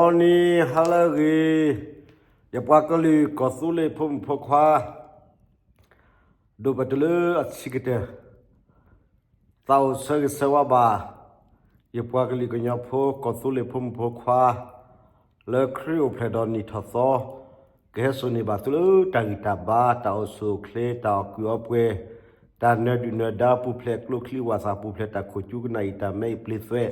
ဂီၤနံၤဟါလၢအဂ့ၤ, ယပှၤကလုာ်ကီၢ်သူလ့ၤဖိမုၣ်ဖိခွါ, ဒိၣ်ပတုၤလၢအဆံးကတၢၢ်, သးအိၣ်ဆၢဂ့ၤဆၢဝါဘၣ် ယပှၤကလုာ်ကညီဖိ ကီၢ်သူလ့ၤဖိမုၣ်ဖိခွါ လၢခရံာ်အိၣ်ဖျဲၣ်ဒီးနံၣ်ထီၣ်သီ, ကဟဲစိာ်န့ၢ်ဘၣ်သုလၢတၢ်ဂံၢ်တၢ်ဘါ, တၢ်အိၣ်ဆူၣ်အိၣ်ချ့, တၢ်အီၣ်ကုၢ်အီပှဲၤ, တၢ်နၢၤဒုၣ်နၢၤဒါ, ပူၤဖျဲးကျိချံဝၣ်သၣ်, ပူၤဖျဲးတၢ်ခိၣ်ကၠူကနၣ်အံၤ, တၢ်မဲအံၤပျ့ၤသွဲး,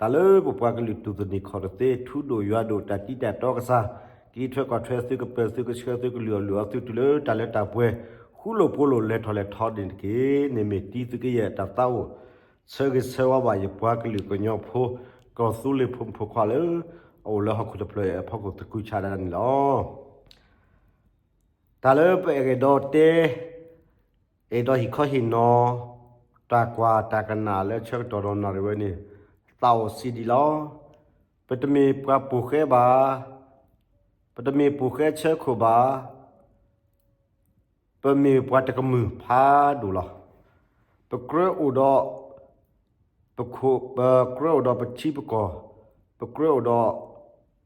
တၢ်လၢပပှၤကလုာ်တူၢ်သန့ၤခီၣ်တသ့, ထူဒိၣ်ယွၤဒိၣ်, တၢ်တံတၢ်တီကစၢ်, ကအံးထွဲကွၢ်ထွဲသု, ကပၢၤသု, ကဆှၢသု, ကလုၢ်အီၣ်လုၢ်အီသုတုၤလၢတၢ်လၢတၢ်ပှဲၤ, ဃူလိာ်ဖိးလိာ်လဲၤထီၣ်လဲၤထီန့ၣ်တက့ၢ်. န့ၣ်မ့ၢ်တံသုးက့ယဲၢ်တၢ်သးအိၣ် ဆၢဂ့ၤဆၢဝါဘၣ်ယပှၤကလုာ်ကညီဖိ ကီၢ်သူလ့ၤဖိမုၣ်ဖိခွါလၢ အအိၣ်လၢဟီၣ်ခိၣ်တဖျၢၣ်အဖီခိၣ်သကုၤဆးဒးန့ၣ်လီၤ. တၢ်လၢပအဲၣ်ဒိးတဲ, အဲၣ်ဒိးဟ့ၣ်ခီဟ့ၣ်နီၤ, တၢ်ကွၢ်တၢ်ကနၣ်လၢဆၢကတီၢ်ဒီးနၣ်ရံၣ်ဝဲန့ၣ်, သးအိၣ်စံးဒ်လီၤ. ပတမ့ၢ်ပှၤပိာ်ဃဲဘၣ်, ပတမ့ၢ်ပိာ်ဃဲဆၢခိၣ်ဘၣ်, ပမ့ၢ်ပှၤတကမုာ်ဖးဒိၣ်လီၤ. ပကြၢးအိၣ်ဒီး, ပကြၢးအိၣ်ဒီးပထံပကီၢ်, ပကြၢးအိၣ်ဒီး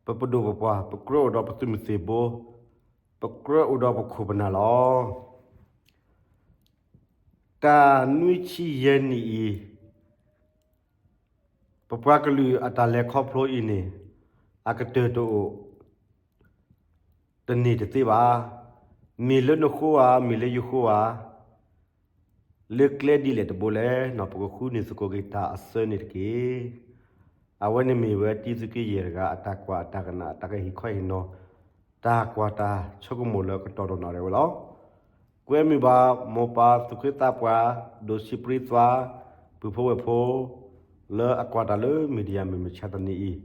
ပပဒိၣ်ပပှၢ်, ပကြၢးအိၣ်ဒီးပသုးမုၢ်သံၣ်ဘိ, ပကြၢးအိၣ်ဒီးပခိၣ်ပနၢ်လီၤ. တၢ်နွံဆံယဲၢ်နံၣ်အံၤ ပပှၤကလုာ်အတၢ်လဲၤခီဖျိအံၤန့ၣ်, အကတၢၢ်တအိၣ်, တန့ၢ်တသ့ဘၣ်. မ့ၢ်လၢနဃိဧါ, မ့ၢ်လၢယဃိဧါ, လၢကျဲဒ်လဲၣ်တဘိလဲၣ်, ပကဃုန့ၢ်သကိးက့ၤတၢ်အစၢန့ၣ်တက့ၢ်. အဝဲန့ၣ်မ့ၢ်ဝဲတံသုးက့ယဲၢ်တဂၤ အတၢ်ကွၢ်အတၢ်ကနၣ် တၢ်ကဟ့ၣ်ခီဟ့ၣ်နီၤ, တၢ်ကွၢ်တၢ်ဆိကမိၣ်လၢကတီၢ်ဒီးနၣ်ရံၣ်ဝဲလီၤ. ကွဲမုာ်ဘၣ်မိၢ်ပၢ်သူၣ်က့သးပှၢ်, ဒိၣ်ဆံးပြံသွါ, ပုၢ်ဖိဝဲၢ်ဖိ, လၢအကွၢ်တၢ်လၢ media မုၢ်မဆါတနံၤအံၤ,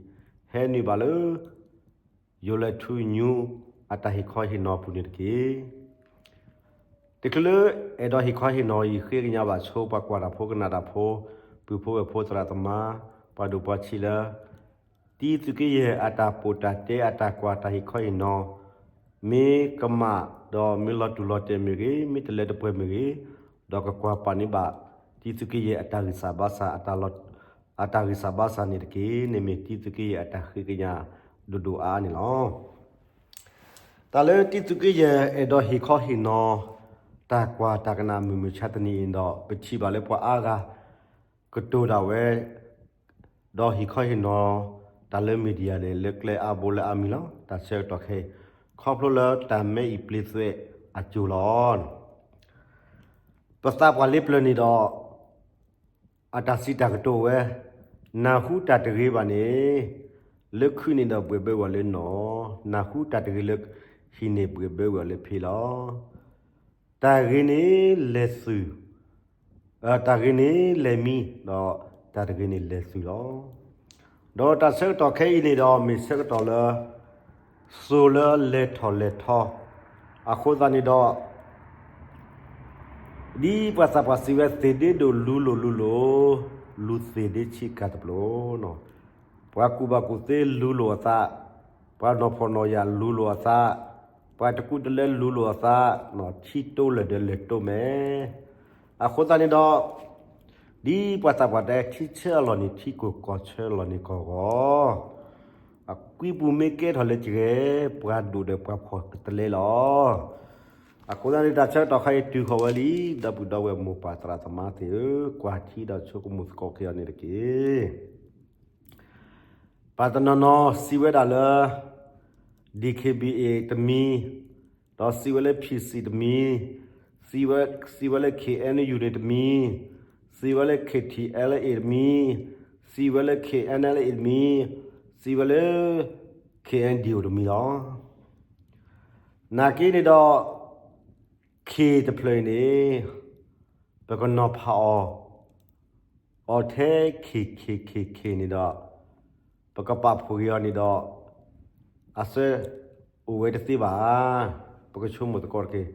ဟဲနုာ်ဘၣ်လၢ ယိၤလဲၤထူညူ အတၢ်ဟ့ၣ်ခီဟ့ၣ်နီၤအပူၤန့ၣ်တက့ၢ်. တချုးလၢအဲၣ်ဒိးဟ့ၣ်ခီဟ့ၣ်နီၤအံၤ ဃ့ကညးဘၣ်ဆိပှၤကွၢ်တၢ်ဖိကနၣ်တၢ်ဖိ, ပုၢ်ဖိဝဲၢ်ဖိသရၣ်သမါ, ပှၤဒိၣ်ပှၤဆံးလၢ တံသုးက့ယဲၢ်အတၢ်ပိာ်တၢ်တဲအတၢ်ကွၢ်တၢ်ဟ့ၣ်ခီဟ့ၣ်နီၤ, မ့ၢ်ကမၣ်ဒီးမ့ၢ်လီၤတူၢ်လီၤတဲာ်မ့ၢ်ဂ့ၤ, မ့ၢ်တလၢတပှဲၤမ့ၢ်ဂ့ၤ, ဒီးကကွၢ်ပာ်န့ၢ်ဘၣ် တံသုးက့ယဲၢ်အတၢ်ဂံၢ်စၢ်ဘါစၢ်, အတၢ်ဂံၢ်စၢ်ဘါစၢ်န့ၣ်တက့ၢ်. န့ၣ်မ့ၢ်တံသုးက့ယဲၢ်အတၢ်ဃ့ကညးဒိၣ်ဒိၣ်အါအါန့ၣ်လီၤ. တၢ်လၢတံသုးက့ယဲၢ်အဲၣ်ဒိးဟ့ၣ်ခီဟ့ၣ်နီၤ, တၢ်ကွၢ်တၢ်ကနၣ်မုၢ်မဆါတနံၤအံၤဒီး ပထံၣ်ဘၣ်လၢပှၤအါဂၤ ကတိၤဒၣ်ဝဲ, ဒီးဟ့ၣ်ခီဟ့ၣ်နီၤ တၢ်လၢ media န့ၣ် လၢကျဲအါဘိလၢအါမံၤလီၤ. တၢ်ဆၢကတီၢ်ခဲအံၤ ခီဖျိလၢတၢ်မဲအံၤပျ့ၤသွဲးအစိၤလီၤ. ပသးပှၢ်လ့ပျၢၤန့ၣ်ဒီး အတၢ်စံးတၢ်ကတိၤဝဲ, နၢ်ဟူတၢ်တဂ့ၤဘၣ်န့ၣ်, လၢခုန့ၣ်ဒီးဘှဲးဘၢဝဲလၢနီၢ်, နၢ်ဟူတၢ်တဂ့ၤလၢဟံၣ်န့ၣ် ဘှဲးဘၢဝဲလၢဖံလီၤ. တၢ်ဂ့ၤန့ၣ်လဲၤသုး, တၢ်ဂ့ၤန့ၣ်လဲၤမံ, ဒီးတၢ်တဂ့ၤန့ၣ်လဲၤသုးလီၤ. ဒီးတၢ်ဆၢကတီၢ်ခဲအံၤန့ၣ်ဒီး မ့ၢ်ဆၢကတီၢ်လၢ စိၤလၢလဲၤထီၣ်လဲၤထီ, အဃိသတးန့ၣ်ဒီး ဒ်ပှၤသးပှၢ်စံးဝဲ သ့ၣ်ဒ့ဒိၣ်လူၤလိာ်လူၤလိာ်, လူၤသ့ၣ်ဒ့ဆံးကၤတပျိၤ, ပှၤကူၣ်ဘၣ်ကူၣ်သ့လူၤလိာ်အသး, ပှၤနီၢ်ဖှီၣ်နီၢ်ယာ်လူၤလိာ်အသး, ပှၤတကူတလဲလူၤလိာ်အသး, ထံတိလဲၢ်ဒီးလဲၢ်တိမဲာ်. အဃိသတးန့ၣ်ဒီး ဒ်ပှၤသးပှၢ်တဲ ထံဆၢအလီၢ်န့ၣ်ထံကီၢ်, ကီၢ်ဆၢအလီၢ်န့ၣ်ကီၢ်ဂီၢ်, အကွံပူၤမ့ၢ်ကဲထီၣ်လၢတဂ့ၤ, ပှၤဒိၣ်ဒီးပှၤဖှီၣ်ကတလဲလီၤ. အဃိသတးန့ၣ် တၢ်ဆၢကတီၢ်ခါအံၤတုၤဃီၤဝဲလံ, ဒီပုၢ်ဒီဝဲၢ်မိၢ်ပၢ်သရၣ်သမါသ့ၣ်ဧၢ, ကွၢ်ထံဒီးဆိကမိၣ်သကိးက့ၤအီၤန့ၣ်တက့ၢ်. ပှၤတနီၤနီၤစံးဝဲဒၣ်လၢ DKBA တမံၤ, ဒီးစံးဝဲလၢ PC တမံၤ, စံးဝဲ, စံးဝဲလၢ KNU န့ၣ်တမံၤ, စံးဝဲလၢ KTLA တမံၤ, စံးဝဲလၢ KNLA တမံၤ, စံးဝဲလၢ KNDO တမံၤလီၤ. နာ်က့န့ၣ်ဒီး K တဖျၢၣ်အံၤန့ၣ် ပကနီၤဖးအီၤ, အီၤထဲ K K K K န့ၣ်ဒီး ပကပာ်ဖှိၣ်က့ၤအီၤန့ၣ်ဒီး အစၢအိၣ်ဝဲတသ့ဘၣ်. ပကဆိကမိၣ်သကိးတက့ၢ်.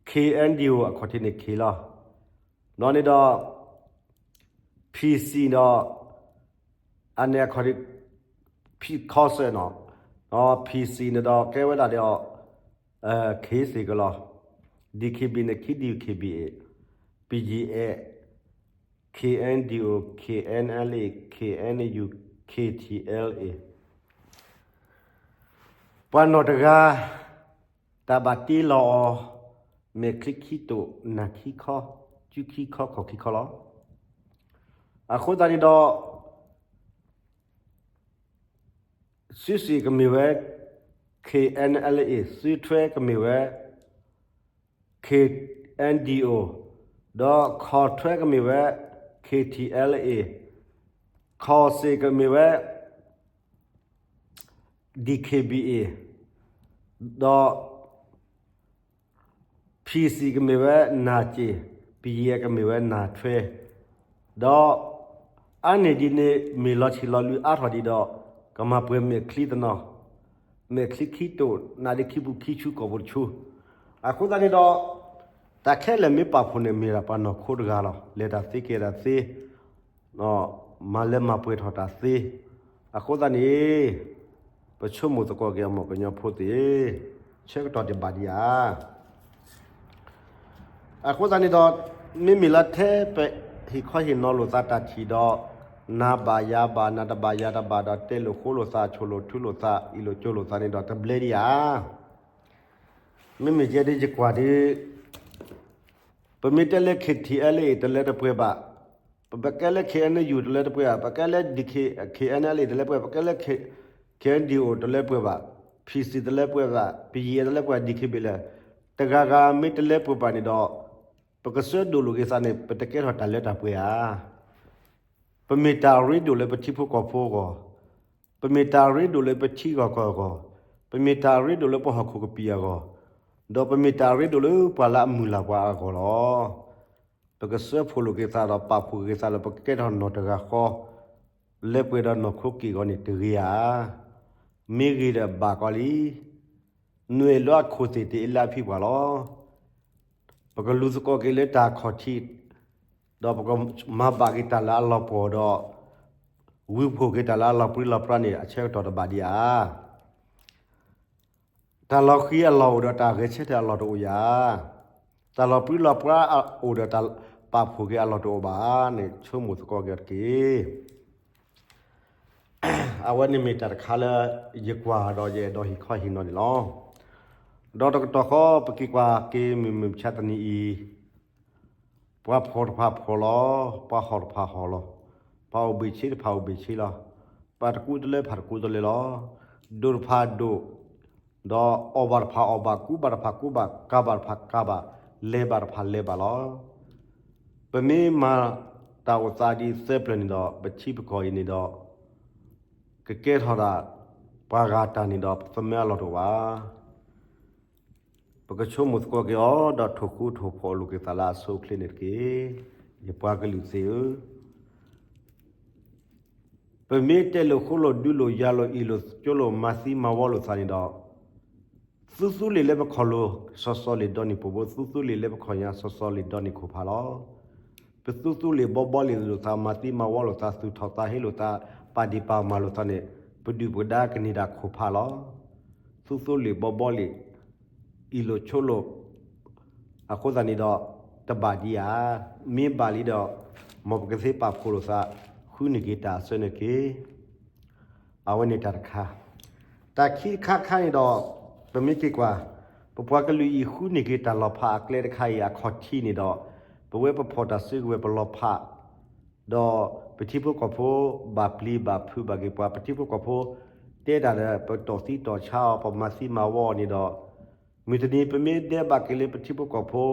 KNDO အခီၣ်ထံးန့ၣ် K လီၤ. ဒီးန့ၣ်ဒီး PC ဒီး အန့ၣ်အခီၣ်ထံး ခီစၢၣ်နီၤ, ဒီး PC န့ၣ်ဒီးကဲဝဲဒၣ်ဒီး K စ့ၢ်ကီးလီၤ. DKB န့ၣ် ခံ DKBA, BGF, KNDO, KNLA, KNU, KTLA. ပှၤနီၢ်တဂၤ တၢ်ဘၣ်တ့လီၤအီၤ မဲာ်ချံခံတိာ် နၢ်ခံခီ စုခံခီ ခီၣ်ခံခီလီၤ. အဃိသတးန့ၣ်ဒီး စုစ့ၣ်ကမ့ၢ်ဝဲ K N L A, စုထွဲကမ့ၢ်ဝဲ K N D O, ဒီးခီၣ်ထွဲကမ့ၢ်ဝဲ K T L A, ခီၣ်စ့ၣ်ကမ့ၢ်ဝဲ D K B A, ဒီး P C ကမ့ၢ်ဝဲနၢ်စ့ၣ်, P F ကမ့ၢ်ဝဲနၢ်ထွဲ, ဒီးအါန့ၢ်ဒ်န့ၣ် မ့ၢ်လီၤဆံးလီၤလွံၢ်အါထီၣ်ဒံးဒီး ကမၤပှဲၤမဲာ်ချံတနီၤ, မဲာ်ချံခံတိာ် နးဒ့ခံပူၤခံဆူကီၢ်ပူၤတဆူ. အဃိသတးန့ၣ်ဒီး တၢ်ခဲလၢာ်မ့ၢ်ပာ်ဖှိၣ်န့ၣ် မ့ၢ်ဒၣ်ပှၤနီၢ်ခိတဂၤလီၤ. လဲၤတၢ်သ့ကဲၤတၢ်သ့ မၤလၢမၤပှဲၤထီၣ်တၢ်သ့. အဃိသတးန့ၣ် ပဆိကမိၣ်သကိးက့ၤအမိၢ်ကညီဖိသ့ၣ်, ဆၢကတီၢ်တဘၣ်ဒံးဧါ. အဃိသတးန့ၣ်ဒီး မ့မ့ၢ်လၢထဲပဟ့ၣ်ခီဟ့ၣ်နီၤလိာ်သးတၢ်ထံၣ်ဒီး နၤဘၣ်ယၤဘၣ် နၤတဘၣ်ယၤတဘၣ်ဒီး တဲလိာ်ဃိလိာ်သး ဆိၣ်လိာ်ထုလိာ်သး အ့ၣ်လိာ်ကၠိလိာ်သးန့ၣ်ဒီး တဘျဲဒံးဧါ. မ့မ့ၢ်ယဲဒ်ယကွၢ်ဒီး ပမ့ၢ်တဲလၢ K T L A တလၢတပှဲၤဘၣ်, ပကဲလၢ K N U တလၢတပှဲၤဘၣ်, ပကဲလၢ K N L A တလၢပှဲၤ, ပကဲလၢ K N D O တလၢပှဲၤဘၣ်, P C တလၢပှဲၤဘၣ်, P F တလၢပှဲၤဘၣ်, D K B လၢ တဂၤဂၤမ့ၢ်တလၢပှဲၤဘၣ်န့ၣ်ဒီး ပကစၢဒိၣ်လိာ်က့ၤသးန့ၣ် ပတကဲထီၣ်တၢ်လၢတၢ်ပှဲၤဧါ. ပမ့ၢ်တၢ်ရ့ဒိၣ်လၢပထံဖိကီၢ်ဖိအဂီၢ်, ပမ့ၢ်တၢ်ရ့ဒိၣ်လၢပထံဂီၢ်ကီၢ်အဂီၢ်, ပမ့ၢ်တၢ်ရ့ဒိၣ်လၢပဟီၣ်ခိၣ်ကပံာ်အဂီၢ်, ဒီးပမ့ၢ်တၢ်ရ့ဒိၣ်လၢပှၤလၢအမုၢ်လၢ်ပှၤအဂီၢ်လီၤ. ပကစၢဖှိၣ်လိာ်က့ၤသးဒီးပာ်ဖှိၣ်က့ၤသးလၢပကကဲထီၣ်နီၢ်တဂၤဃီ လၢပှဲၤဒီးနီၢ်ခိက့ၢ်အဂီၢ်န့ၣ်တဂ့ၤဧါ. မ့ၢ်ဂ့ၤဒီးဘၣ်ကီးလံ. နွဲၣ်လၢအခိၣ်သ့ၣ်တအ့လၢအဖံပှၢ်လီၤ. ပကလူၤသကိးက့ၤလၢတၢ်ခီၣ်ထံး, ဒီးပကမၤဘၣ်က့ၤတၢ်လၢအလီၤပှီၢ်ဒီး ဝံဖှိၣ်က့ၤတၢ်လၢအလီၤပြံလီၤပြါန့ၣ် အဆၢကတီၢ်တဘၣ်ဒံးဧါ. တၢ်လီၤဃံၤအလီၢ်အိၣ်ဒီးတၢ်ဂဲၤဆၢထၢၣ်အလီၢ်တအိၣ်ဧါ. တၢ်လီၤပြံလီၤပြါအိၣ်ဒီးတၢ်ပာ်ဖှိၣ်က့ၤအလီၢ်တအိၣ်ဘၣ်န့ၣ် ဆိကမိၣ်သကိးက့ၤအီၤတက့ၢ်. အဝဲန့ၣ်မ့ၢ်တၢ်တခါလၢ ယကွၢ်ဒီးယအဲၣ်ဒိးဟ့ၣ်ခီဟ့ၣ်နီၤန့ၣ်လီၤ. ဒီးတကတီၢ်ဃီ ပက့ၤကွၢ်က့ၤမုၢ်မဆါတနံၤအံၤ ပှၤဖှီၣ်တဖၣ်ဖှီၣ်လီၤ, ပှၤဟီၣ်တဖၣ်ဟီၣ်လီၤ, ပှၤအိၣ်ဘ့ၣ်ဆ့တဖၣ်အိၣ်ဘ့ၣ်ဆ့လီၤ, ပှၤတကူတလၢဖးတကူတလၢလီၤ, ဒိၣ်တဖၣ်ဒိၣ်, ဒီးအီၣ်ဘၣ်တဖၣ်အီၣ်ဘၣ်, ကူဘၣ်တဖၣ်ကူဘၣ်, ကၤဘၣ်တဖၣ်ကၤဘၣ်, လဲၤဘၣ်တဖၣ်လဲၤဘၣ်လီၤ. ပမ့ၢ်မၤတၢ်အိၣ်သးဒ်သၢပျၢၤန့ၣ်ဒီး ပထံပကီၢ်အံၤန့ၣ်ဒီး ကကဲထီၣ်ဒၣ် ပှၤဂၤတၢ်န့ၣ်ဒီး ပသးမၢအလီၢ်တအိၣ်ဘၣ်. ပကဆိကမိၣ်သကိးက့ၤအီၤ ဒီးထိၣ်ဃူထိၣ်ဖိးလိာ်က့ၤသးလၢအဆိအချ့န့ၣ်တက့ၢ်. ယပှၤကလုာ်သ့ၣ်ဧၢ, ပမ့ၢ်တဲလိာ်ဃိလိာ်ဒုးလိာ်ယၤလိာ်အ့ၣ်လိာ်ကၠိလိာ်မၤသံမၤဝီလိာ်သးန့ၣ်ဒီး သူသူလ့ၤလၢပခီၣ်လိၤ စီၤစီၤလ့ၤဒီနံၣ်ပိာ်ဘိ, သူသူလ့ၤလၢပခီၣ်ညါ စီၤစီၤလ့ၤဒီနံၣ်ခိၣ်ဖးလီၤ. ပသူသူလ့ၤဘီဘီလ့ၤလိာ်သး မၤသံမၤဝီလိာ်သး သူၣ်ထီၣ်သးဟ့လိာ်သး ပာ်ဒ့ၣ်ပာ်မၤလိာ်သးန့ၣ် ပဒုၣ်ပဒါကန့ၢ်ဒၣ်ခိၣ်ဖးလီၤ. သူသူလ့ၤဘီဘီလ့ၤ အ့ၣ်လိာ်ဆိလိာ် အဃိသတးန့ၣ်ဒီး တဘၣ်ဒံးဧါ. မ့ၢ်ဘၣ်လံဒီး မ်ပကသ့ပာ်ဖှိၣ်လိာ်သး ဃုန့ၢ်က့ၤတၢ်အစၢန့ၣ်တက့ၢ်. အဝဲန့ၣ်တၢ်တခါ, တၢ်ခံတခါခါန့ၣ်ဒီး ပမ့ၢ်က့ၤကွၢ် ပပှၤကလုာ်အံၤဃုန့ၢ်က့ၤတၢ်လီၤဖးအကျဲတခါအံၤ အခီၣ်ထံးန့ၣ်ဒီး ပဝဲပဖီၣ်တၢ်စုကဝဲၤပလီၤဖး ဒီးပထံဖိကီၢ်ဖိဘၣ်ပျံၤဘၣ်ဖုးဘၣ်က့ၤပှၤ ပထံဖိကီၢ်ဖိ တဲတၢ်ဒီးပတီၢ်သံတီၢ်ဆါအီၤ ပမၤသံမၤဝီအီၤန့ၣ်ဒီး မုၢ်တနံၤပမ့ၢ်ဒဲးဘးက့ၤလၢပထံဖိကီၢ်ဖိ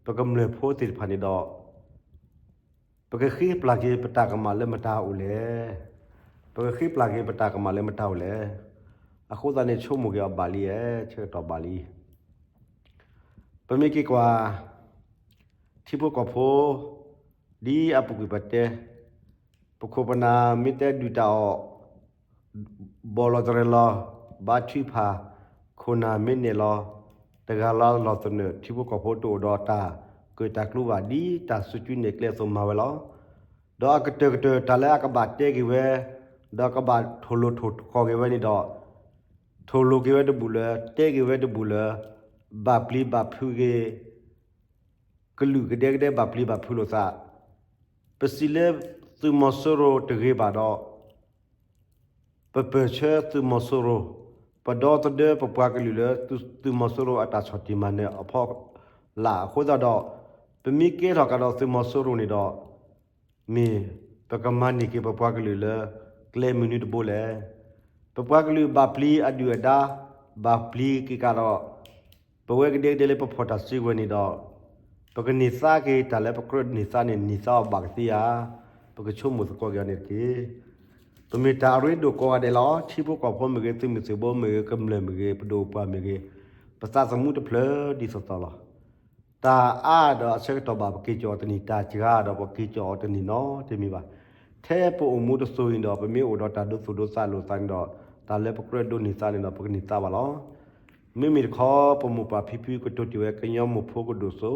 ပကမျၢၢ်ဖိသ့ၣ်တဖၣ်န့ၣ်ဒီး ပကဃ့ပျၢ်က့ၤပတၢ်ကမၣ်လၢမတၤအိၣ်လဲၣ်. ပကဃ့ပျၢ်က့ၤပတၢ်ကမၣ်လၢမတၤအိၣ်လဲၣ်. အဃိသတးန့ၣ် ဆိကမိၣ်က့ၤအီၤဘၣ်လံဧါ, ဆၢကတီၢ်ဘၣ်လံ. ပမ့ၢ်က့ၤကွၢ် ထံဖိကီၢ်ဖိ ဒ်အပူၤကွံာ်ပတဲ, ပခိၣ်ပနၢ်မ့ၢ်တဲဒုၣ်တၢ်အီၣ် ဘီၣ်လီၤတရဲၣ်လီၤ, ဘါထုကဖၣ်, ခိၣ်နၢ်မ့ၢ်နဲၣ်လီၤ, တဂၤလီၤလီၤသနၢၣ် ထံဖိကီၢ်ဖိတအိၣ်ဒီးတၢ်ကၢၣ်တၢ်ကျူဘၣ် ဒ်တၢ်စုကၠူနဲၣ်ကျဲအသိးမၤဝဲလီၤ. ဒီးအကတၢၢ်ကတၢၢ် တၢ်လၢအကဘၣ်တဲက့ၤဝဲ, ဒီးကဘၣ်ထိၣ်လိၤထိၣ်ဃီၤက့ၤဝဲန့ၣ်ဒီး ထိၣ်လိၤက့ၤဝဲတဘူၣ်လၢ တဲက့ၤဝဲတဘူၣ်လၢ ဘၣ်ပျံၤဘၣ်ဖုးက့ၤ ကလုာ်ကဒဲကဒဲဘၣ်ပျံၤဘၣ်ဖုးလိာ်သး, ပစံးလၢသုးမီၤစိရိၤတဂ့ၤဘၣ်ဒီး ပပၢၢ်ဆၢသုးမီၤစိရိၤ, ပ ပဒီသဒၢပပှၤကလုာ်လၢသုးမီၤစိရိၤအတၢ်ဆီၣ်တံၢ်မၤနၢၤအဖီလာ်အဃိသတးဒီး, ပမ့ၢ်ကဲထီၣ်ကဒီးသုးမီၤစိရိၤန့ၣ်ဒီး, မ့ၢ်ပကမၤန့ၢ်က့ၤပပှၤကလုာ်လၢကျဲမနုၤတဘိလဲၣ်. ပပှၤကလုာ်ဘၣ်ပျံၤအဒုၣ်အဒါ, ဘၣ်ပျံၤက့ၤကဒီး, ပဝဲကဒဲကဒဲလၢပဖီၣ်တၢ်စုကဝဲၤန့ၣ်ဒီး, ပကန့ၢ်သါက့ၤတၢ်လၢပကြၢးန့ၢ်သါန့ၣ် န့ၢ်သါအီၤဘၣ်ကသ့ဧါ. ပကဆိကမိၣ်သကိးက့ၤအီၤန့ၣ်တက့ၢ်. ပမ့ၢ်တၢ်အရ့ဒိၣ်ကိးဂၤဒဲးလီၤ. ထံဖိကီၢ်ဖိမ့ၢ်ဂ့ၤ, သုးမုၢ်သံၣ်ဘိမ့ၢ်ဂ့ၤ, ကမျၢၢ်မ့ၢ်ဂ့ၤ, ပဒိၣ်ပှၢ်မ့ၢ်ဂ့ၤ, ပသးသမူတဖျၢၣ်ဒ်သိးသိးလီၤ. တၢ်အါဒီးအဆၢကတီၢ်ဘၣ်ပက့ၤကီၤအီၤတနံၤ, တၢ်စှၤဒီးပက့ၤကီၤအီၤတနံၤနီတမံၤဘၣ်. ထဲပအိၣ်မူတစိၤအံၤဒီး ပမ့ၢ်အိၣ်ဒီးတၢ်ဒိသူၣ်ဒိသးလိာ်သးန့ၣ်ဒီး, တၢ်လၢပကြၢးဒိးန့ၢ်သါန့ၣ်ဒီး ပကန့ၢ်သါဘၣ်လီၤ. မ့မ့ၢ်တခီ ပမိၢ်ပၢ်ဖံဖုကတိၤတ့ၢ်ဝဲ ကညီမိၢ်ဖိကဒိၣ်စိ,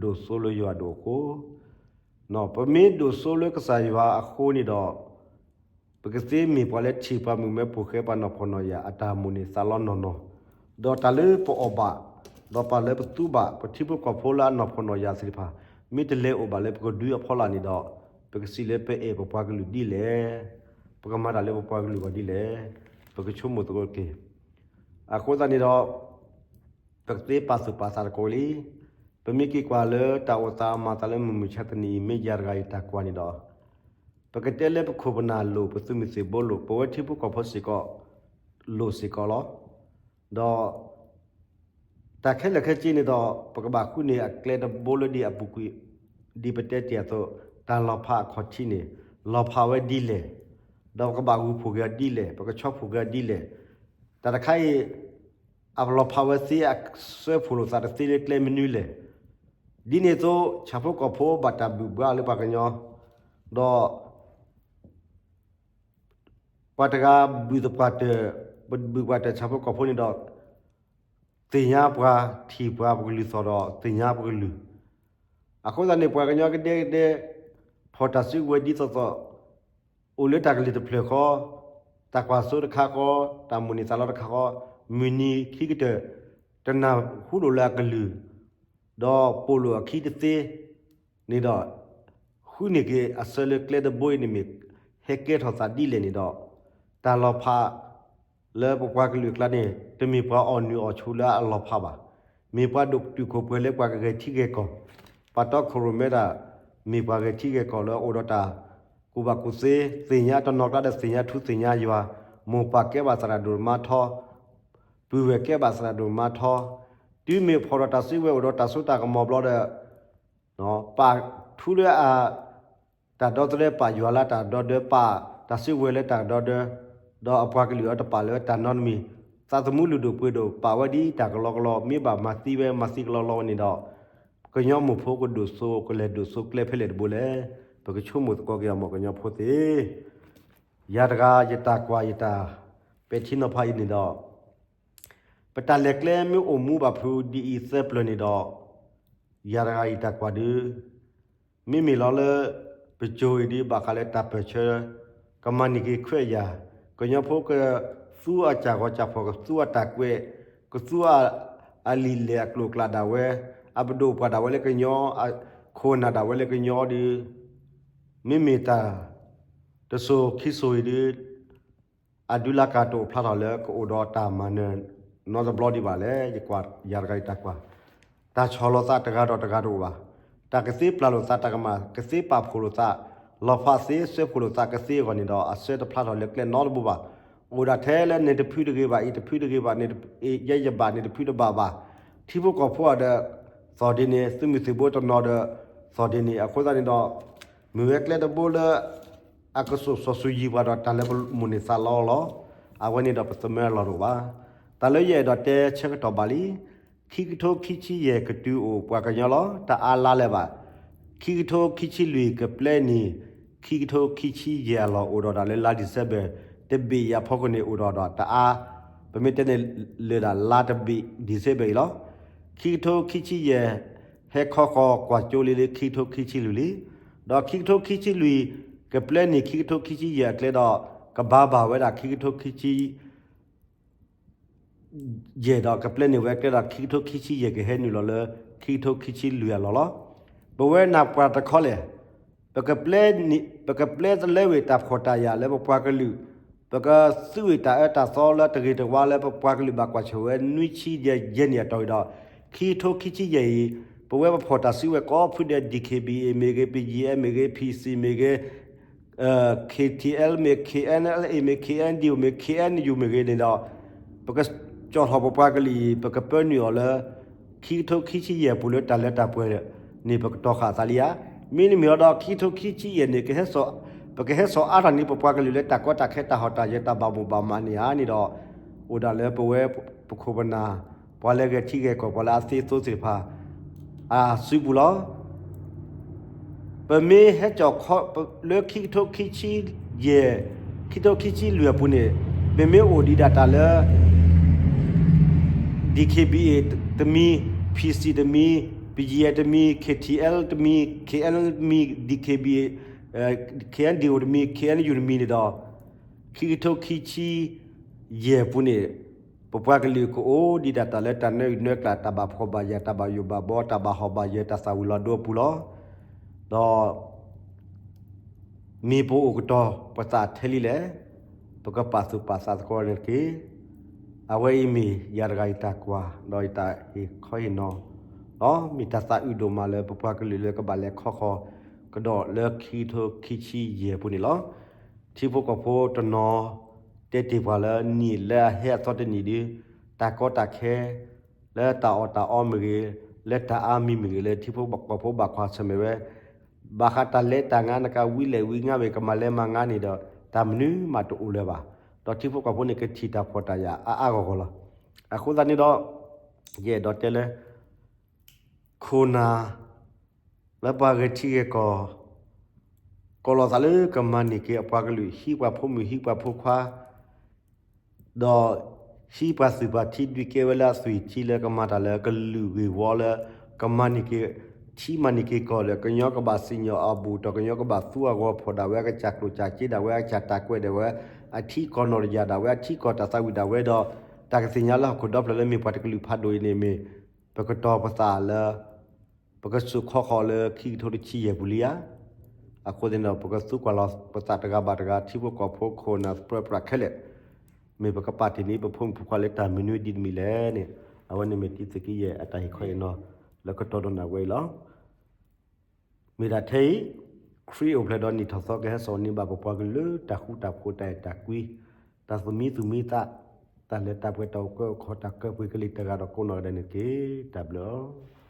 ဒိၣ်စိလၢယွၤဒိၣ်အဃိ, ပမ့ၢ်ဒိၣ်စိလၢကစၢ်ယွၤအဃိန့ၣ်ဒီး, ပကသ့မ့ၢ်ပှၤလၢထံၣ်ပှၤမုၣ်မဲဖိဃဲ ပှၤနီၢ်ဖှီၣ်နီၢ်ယာ်အတၢ်မိၣ်န့ၢ်သးလီနီၢ်နီၢ်, ဒီးတၢ်လၢပအီၣ်ဘၣ်, ဒီးပာ်လၢပသူဘၣ်, ပထံဖိကီၢ်ဖိလၢအနီၢ်ဖှီၣ်နီၢ်ယာ်သ့ၣ်တဖၣ်, မ့ၢ်တလဲၤအိၣ်ဘၣ်လၢပကဒုအဖီလာ်န့ၣ်ဒီး, ပကစံးလၢပအဲၣ်ပပှၤကလုာ်ဒ်လဲၣ်, ပကမၤတၢ်လၢပပှၤကလုာ်အဂီၢ်ဒ်လဲၣ်, ပကဆိကမိၣ်သကိးတက့ၢ်. အဃိသတးန့ၣ်ဒီး ပကသ့ပာ်သူၣ်ပာ်သးသကိးလံ. ပမ့ၢ်က့ၤကွၢ်လၢတၢ်အိၣ်သးမၤသးလၢမုၢ်မဆါတနံၤအံၤ မ့ၢ်ယၤတဂၤအံၤတၢ်ကွၢ်န့ၣ်ဒီး, ပကတဲလၢပခိၣ်ပနၢ်လိၣ်, ပသုးမုၢ်သံၣ်ဘိလိၣ်, ပဝဲထံဖိကီၢ်ဖိစ့ၢ်ကီး လိၣ်စ့ၢ်ကီးလီၤ. ဒီး တၢ်ခဲလၢာ်ခဲဆ့န့ၣ်ဒီး ပကဘၣ်ဃုန့ၢ်အကျဲတဘိလၢဒ်အပူၤကွံာ်, ဒ်ပတဲတ့ၢ်အသိး, တၢ်လီၤဖးအခီၣ်ထံးန့ၣ် လီၤဖးဝဲဒ်လဲၣ်, ဒီးပကဘၣ်ဂုာ်ဖှိၣ်က့ၤအီၤဒ်လဲၣ်, ပကဆီဖှိၣ်က့ၤအီၤဒ်လဲၣ်. တၢ်တခါအံၤ အလီၤဖးဝဲသ့ အစွဲဖှိၣ်လိာ်သးတသ့လၢကျဲမနုၤလဲၣ်. ဒ်န့ၣ်အသိး ဆၣ်ဖိကီၢ်ဖိဘၣ်တၢ်ဘုၣ်ဘှါလၢပှၤကညီ, ဒီး ပှၤတဂၤဘုၣ်သပှၢ်တၢၢ်, ပဘုၣ်ပှၤတၢၢ်ဆၣ်ဖိကီၢ်ဖိန့ၣ်ဒီး, သ့ၣ်ညါပှၤ, ထံၣ်ပှၤပကလုၢ်သီၣ်ဒီး သ့ၣ်ညါပကလုၢ်. အဃိသတးန့ၣ် ပှၤကညီကဒဲကဒဲ ဖီၣ်တၢ်စုကဝဲၤဒ်သိးသိး, အိၣ်လၢတၢ်ကလုၢ်တဖျၢၣ်ဃီ, တၢ်ကွၢ်စိတခါဃီ, တၢ်မိၣ်န့ၢ်သးလီတခါဃီ, မုၢ်နံၤခံကတၢၢ်, တနၢ်ဟူလိာ်လၢအကလုၢ်, ဒီးပိာ်လိာ်အခံတသ့န့ၣ်ဒီး, ဃုန့ၢ်က့ၤအဆၢလၢကျဲတဘိအံၤန့ၣ်မ့ၢ်ဟဲကဲထီၣ်သးဒ်လဲၣ်န့ၣ်ဒီး, တၢ်လီၤဖး လၢပပှၤကလုာ်အကျါန့ၣ် တမ့ၢ်ပှၤအီၣ်နုၢ်အီၣ်ဆူၣ်လၢအလီၤဖးဘၣ်. မ့ၢ်ပှၤဒိၣ်တုာ်ခိၣ်ပှဲၤလၢပှၤကဂဲၤထံဂဲၤကီၢ်, ပှၤတီခိၣ်ရိၣ်မဲဒၣ်, မ့ၢ်ပှၤဂဲၤထံဂဲၤကီၢ်လၢအအိၣ်ဒီးတၢ်ကူၣ်ဘၣ်ကူၣ်သ့, သ့ၣ်ညါတနီၤကျါဒီးသ့ၣ်ညါထူသ့ၣ်ညါယွၤ, မိၢ်ပၢ်ကဲဘၣ်သရၣ်ဒိၣ်မါထီ, ပုၢ်ဝဲၢ်ကဲဘၣ်သရၣ်ဒိၣ်မါထီ, တုၤမ့ၢ်ဖီၣ်ဒီးတၢ်စုကဝဲၤအိၣ်ဒီးတၢ်စိတၢ်ကမီၤဘျီဒီး ပာ်ထူလၢအတၢ်ဒီသဒၢ, ပာ်ယွၤလၢတၢ်ဒီသဒၢ, ပာ်တၢ်စုကဝဲၤလၢတၢ်ဒီသဒၢ, ဒီးအပှၤကလုာ်အီၤတပာ်လၢတၢ်နီတမံၤ, သးသမူလုၢ်ဒိၣ်ပှ့ၤဒိၣ် ပာ်ဝဲဒ်တၢ်ကလီကလီ, မ့ၢ်ဘၣ်မၤသံဝဲမၤသံကလီကလီဝဲန့ၣ်ဒီး, ကညီမိၢ်ဖိကဒိၣ်စိ ကလဲၤဒိၣ်စိကျဲဖဲလဲၣ်တဘိလဲၣ်. ပကဆိကမိၣ်သကိးက့ၤအီၤ မ်ကညီဖိသ့ၣ်, ယၤတဂၤယတၢ်ကွၢ်ယတၢ်ပဲာ်ထံနီၤဖးအံၤန့ၣ်ဒီး ပတၢ်လဲၤကျဲမ့ၢ်အိၣ်မူဘၣ်ဖုးဒ်အံၤသၢပျၢၤန့ၣ်ဒီး, ယၤတဂၤအံၤတၢ်ကွၢ်ဒုး, မ့မ့ၢ်လီၤလၢ ပစိၤအံၤဒုးဘၣ်ဃးလၢတၢ်ပၢၢ်ဆၢ, ကမၤန့ၢ်က့ၤခွဲးယာ်, ကညီဖိကသူအစၢ်ဂီၤစၢ်ဖီၣ်, ကသူအတၢ်ကွဲး, ကသူအလံာ်လဲၢ်အကျိၤအကျဲဒၣ်ဝဲ, အပဒိၣ်ပှၢ်ဒၣ်ဝဲလၢကညီ, အခိၣ်နၢ်ဒၣ်ဝဲလၢကညီဒီး, မ့မ့ၢ်တၢ် တစိၤခံစိၤအံၤဒုး အဒုးလၢကၢ်တအိၣ်ဖျါထီၣ်လၢကအိၣ်ဒီးတၢ်မၤနၢၤနီတဘျီဒံးဘၣ်လဲၣ်. ယကွၢ်ယၤတဂၤအံၤတၢ်ကွၢ်, တၢ်ဆီၣ်လီၤသးတဂၤဒီးတဂၤတအိၣ်ဘၣ်. တၢ်ကသ့ပျၢ်လိာ်သးတၢ်ကမၣ်, ကသ့ပာ်ဖှိၣ်လိာ်သး, လီၤဖးသ့စွဲဖှိၣ်လိာ်သးကသ့အဂီၢ်န့ၣ်ဒီး အဆၢတဖျါထီၣ်လၢကျဲနီတဘိဘၣ်. အိၣ်ဒၣ်ထဲလၢန့ၣ်တဖုတဂ့ၤဘၣ်, အံၤတဖုတဂ့ၤဘၣ်, ယဲယဘၣ်န့ၣ်တဖုတဘၣ်ဘၣ်. ထံဖိကီၢ်ဖိအီၤဒီး သီၣ်ဒ်န့ၣ်, သုးမုၢ်သံၣ်ဘိတနီၤဒီး သီၣ်ဒ်န့ၣ်. အဃိသတးန့ၣ်ဒီး မ့ၢ်ဝဲကျဲတဘိလၢ အကစိာ်စီၤစုၤယံၤပှၤဒီးတၢ်လၢပမိၣ်န့ၢ်သးလီလီၤ. အဝဲန့ၣ်ဒီးပသမၢအလီၢ်တအိၣ်ဘၣ်. တၢ်လၢယအဲၣ်ဒိးတဲဆၢကတီၢ်ဘၣ်လံ, ခံကထိခံဆံယဲၢ်ကတုၤအိၣ်ပှၤကညီလီၤ. တအါလါလၢၤဘၣ်. ခံကထိခံဆံလွံၢ်ကပျဲနံၣ်, ခံကထိခံဆံယဲၢ်အလီၢ်အိၣ်ဒီးဒၣ်လၢလါ December တဘ့ၣ်အံၤအဖီခိၣ်န့ၣ် အိၣ်ဒီးဒၣ်တအါ, ပမ့ၢ်တဲန့ၣ်လၢဒၣ်လါတဘ့ၣ် December အံၤလီၤ. ခံကထိခံဆံယဲၢ် ဟဲခီဃီၤကွၢ်ကၠိလံလၢခံကထိခံဆံလွံၢ်လံ. ဒီးခံကထိခံဆံလွံၢ် ကပျဲနံၣ်ခံကထိခံဆံယဲၢ်အကျဲဒီး ကဘၣ်ဘၣ်ဝဲဒၣ်ခံကထိခံဆံ ယဲၢ်ဒီးကပျဲနံၣ်ဝဲအကျဲဒီး ခံကထိခံဆံယဲၢ်ကဟဲနုာ်လီၤလၢ ခံကထိခံဆံလွံၢ်အလီၢ်လီၤ. ပဝဲနၢ်ပှၤတခီလဲၣ်, ပကပျဲ, ပကပျဲတလဲဝ့ၢ်တၢ်ဖှီၣ်တၢ်ယာ်လၢပပှၤကလုာ်, ပကသူးဝံၣ်တၢ်အၢတၢ်သီလၢတဂ့ၤတဝါလၢပပှၤကလုာ်ဘၣ်ကွၢ်ဆၢၣ်ဝဲ နွံဆံယဲၢ်ယဲၢ်နံၣ်အတီၢ်အံၤဒီး ခံကထိခံဆံယဲၢ်အံၤ ပဝဲပဖီၣ်တၢ်စုဝဲၤကိးဖုဒဲး DKBA မ့ၢ်ဂ့ၤ, BGF မ့ၢ်ဂ့ၤ, PC မ့ၢ်ဂ့ၤ, KTL မ့ၢ် KNLA မ့ၢ် KNDO မ့ၢ် KNU မ့ၢ်ဂ့ၤန့ၣ်ဒီး ပကကၠီၣ်ထီၣ်ပပှၤကလုာ်အံၤ ပကပၢနုာ်အီၤလၢ ခံကထိခံဆံယဲၢ်ပူၤလၢတၢ်လၢတၢ်ပှဲၤန့ၣ် ပကတီၢ်ဃာ်အသးလံဧါ. မ့တမ့ၢ်ဒီး ခံကထိခံဆံယဲၢ်န့ၣ် ပကဟဲစိာ်အါထီၣ်န့ၢ်ပပှၤကလုာ်လၢ တၢ်ကီတၢ်ခဲတၢ်ဟီၣ်တၢ်ယၢၤ တၢ်ဘၣ်မိၣ်ဘၣ်မးန့ၣ်ဧါန့ၣ်ဒီး အိၣ်ဒၣ်လၢပဝဲပခိၣ်ပနၢ် ပှၤလၢဂဲၤထံဂဲၤကီၢ် ပှၤလၢအသ့သိသ့ၣ်တဖၣ် အစုပူၤလီၤ. ပမ့ၢ်ဟဲကၠီၣ်ခီ လၢခံကထိခံဆံယဲၢ်, ခံကထိခံဆံလွံၢ်အပူၤန့ၣ် ပမ့ၢ်အိၣ်ဒံးဒၣ်တၢ်လၢ DKBA တမံၤ, PC တမံၤ, BGF တမံၤ, KTL တမံၤ, KNL တမံၤ, DKBA, KNDO တမံၤ, KNU တမံၤန့ၣ်ဒီး ခံကထိခံဆံယဲၢ်ပူၤန့ၣ် ပပှၤကလုာ်ကအိၣ်ဒံးဒၣ်တၢ်လၢတၢ်နၢအုၣ်နၢကျၢ် တၢ်ဘၣ်ဖှီၣ်ဘၣ်ယာ် တၢ်ဘၣ်ယိၣ်ဘၣ်ဘီ တၢ်ဘၣ်ဟီၣ်ဘၣ်ယၢၤ တၢ်သၣ်ဝံၤလီၤဒိအပူၤလီၤ. ဒီး မ့ၢ်ပအိၣ်ကတီၤပသးထဲလံလဲၣ်, ပကပာ်သူၣ်ပာ်သးသကိးန့ၣ်တက့ၢ်. အဝဲအံၤမ့ၢ်ယၤတဂၤအံၤတၢ်ကွၢ် ဒီးယတၢ်ဟ့ၣ်ခီဟ့ၣ်နီၤလီၤ. မ့ၢ်တၢ်သးအုးဒိၣ်မးလၢပပှၤကလုာ်လၢကဘၣ်လဲၤခီဃီၤကဒီးလၢခံကထိခံဆံယဲၢ်ပူၤန့ၣ်လီၤ. ထံဖိကီၢ်ဖိတနီၤတဲတ့ၢ်ပှၤလၢနံၣ်လၢအဟဲအသီတနံၣ်ဒု တၢ်ကီတၢ်ခဲ လၢတၢ်အီၣ်တၢ်အီမ့ၢ်ဂ့ၤ, လၢတၢ်အါမံၤမ့ၢ်ဂ့ၤ လၢထံဖိကီၢ်ဖိဘၣ်ကွၢ်ဆၢၣ်မဲာ်ဝဲ ဘၣ်ဃးတၢ်လဲၤတၢ်ငါ နကဝံလဲၤဝံငါ မ့ၢ်ကမၤလဲၤမၤငါန့ၣ်ဒီး တၢ်မနုၤမးတအိၣ်လၢၤဘၣ်. ဒီးထံဖိကီၢ်ဖိန့ၣ် ကထံၣ်တၢ်ဖှီၣ်တၢ်ယာ်အါအါဂီၢ်ဂီၢ်လီၤ. အဃိသတးန့ၣ်ဒီး ယအဲၣ်ဒိးတဲလၢ ခိၣ်နၢ် လၢပှၤဂဲၤထံဂဲၤကီၢ် ကိးလီၤသးလၢကမၤန့ၢ်က့ၤအပှၤကလုာ် ဟံးပှၤဖိမုၣ်ဟံးပှၤဖိခွါ ဒီးဟံးပှၤသုးပှၤထံ ဒုးကဲဝဲလၢအသွံၣ်ထံ လၢကမၤတၢ်လၢကလုာ်ဂ့ၢ်ဝီလၢ ကမၤန့ၢ်က့ၤ ထံမၤန့ၢ်က့ၤကီၢ်ဒီး ကညီကဘၣ်စံၣ်ညီၣ်အဘူး ဒီးကညီကဘၣ်သူအဂီၤဖီၣ်ဒၣ်ဝဲ အကစၢ်ကျိၣ်စၢ်စ့ဒၣ်ဝဲ အကစၢ်တၢ်ကွဲးဒၣ်ဝဲ အထံကီၢ်နီၣ်တယၢ်ဒၣ်ဝဲ အထံကီၢ်တၢ်သးဝံၣ်ဒၣ်ဝဲဒီး တၢ်ကသ့ၣ်ညါလၢဟီၣ်ခိၣ်ဒီဖျၢၣ်လၢမ့ၢ်ပှၤတကလုာ်ဖးဒိၣ်အံၤန့ၣ်မ့ၢ် ပကတီၤပသးလၢ ပကစိာ်ခီဃီၤလၢခံကထိတဆံယဲၢ်ပူၤလံဧါ. အဃိသတးန့ၣ်ဒီး ပကသူကွၢ်လီၤပသးတဂၤဘၣ်တဂၤ ထံဖိကီၢ်ဖိခိၣ်နၢ်ပြၢပြၢခဲလၢာ် မ့ၢ်ပကပာ်တ့ၢ်န့ၢ်ပဖိမုၣ်ဖိခွါလၢတၢ်မနုၤဒ်တမံၤလဲၣ်န့ၣ် အဝဲန့ၣ်မ့ၢ်တံသုးက့ယဲၢ်အတၢ်ဟ့ၣ်ခီဟ့ၣ်နီၤ လၢကတီၢ်ဒီးနၢ်ဝဲအံၤလီၤ. မ့ၢ်ဒၣ်ထဲအံၤ ခရံာ်အိၣ်ဖျဲၣ်ဒီးနံၣ်ထီၣ်သီကဟဲစိာ်န့ၢ်ဘၣ်ပပှၤကလုာ်လၢတၢ်ဃူတၢ်ဖိး တၢ်အဲၣ်တၢ်ကွံ တၢ်သူၣ်မံသူၣ်မံသး တၢ်လၢတၢ်ပှဲၤ တၢ်အိၣ်ကၢအိၣ်ခီ တၢ်ကၢပှ့ၤကလံၤတဂၤဒီးကိးနီၢ်ဂၤဒဲးန့ၣ်တက့ၢ်. တၢ်ဘျုးလီၤ.